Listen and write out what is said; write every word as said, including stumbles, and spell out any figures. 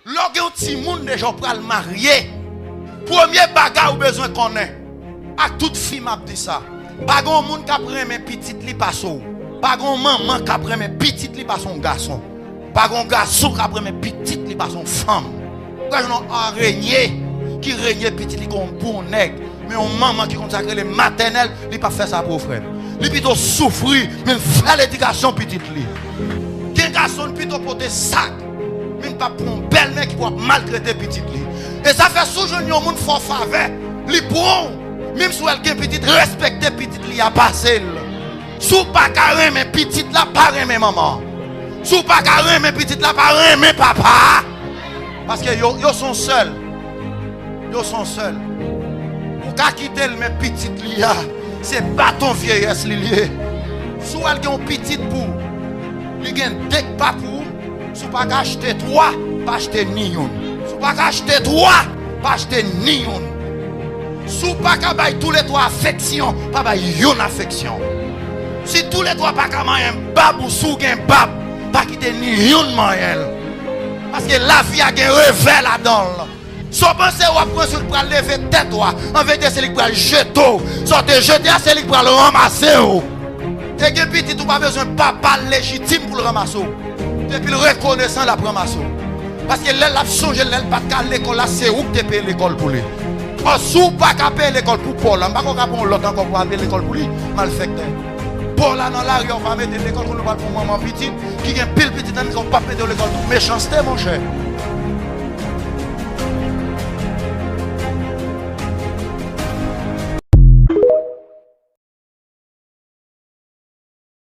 Lè w gen yon timoun deja, w pral marye. Premye bagay ou bezwen konnen, ak tout fi m ap di sa, pa gen yon moun k ap renmen pitit li pase w. Pa gen yon manman k ap renmen pitit li pase yon gason. Pa gen yon gason k ap renmen pitit li pase yon fanm. Ou ka jwenn yon arenye ki renye pitit li kon yon bon nèg. Men yon manman ki konn sa k rele matènèl, li p ap fè sa pou ou, frè m. Li pito soufri, men l fè ledikasyon pitit li. Gen gason, l pito pote sak, men l p ap pran yon bèlmè ki pou ap maltrete pitit li. E sa fè si w jwenn yon moun fè w favè, li pran w. Menm si w wè l gen pitit, respekte pitit li a pase l. Si w pa ka renmen pitit la, pa renmen manman. Si w pa ka renmen pitit la, pa renmen papa. Paske yo, yo se yon sèl. Yo se yon sèl. Ou ka kite l, men pitit li a, se baton vyeyès li ye. Si w wè l gen yon pitit pou ou, li gen de k pa pou ou, si w pa ka achte twa, pa achte ni youn. Si w pa ka achte twa, pa achte ni youn. Si w pa ka bay toulètwa afeksyon, pa bay youn afeksyon. Si toulètwa pa ka manyen bab ou, si w gen bab, pa kite ni youn manyen l. Paske lavi a gen revè ladan l. Sa w panse w ap pran sou l pral leve tèt ou a, an verite se li k pral jete w. Sa w te jete a, se li k pral ranmase w. Te gen pitit ou pa bezwen papa l lejitim pou l ranmase w. Depi l rekonesan, l ap ranmase w. Paske lè l ap sonje lè l pa t ka al lekòl la, se ou k te peye lekòl pou li. Ò, si w pa ka peye lekòl pou pa w la, m pa kwè w ka pran yon lòt ankò pou al peye lekòl pou li, malfektè. Pa w la nan lari a, w pa mete l lekòl, kounye a w pral pran yon manman pitit ki gen pil pitit nan mizè, w p ap mete yo lekòl tou. Mechanste, monchè.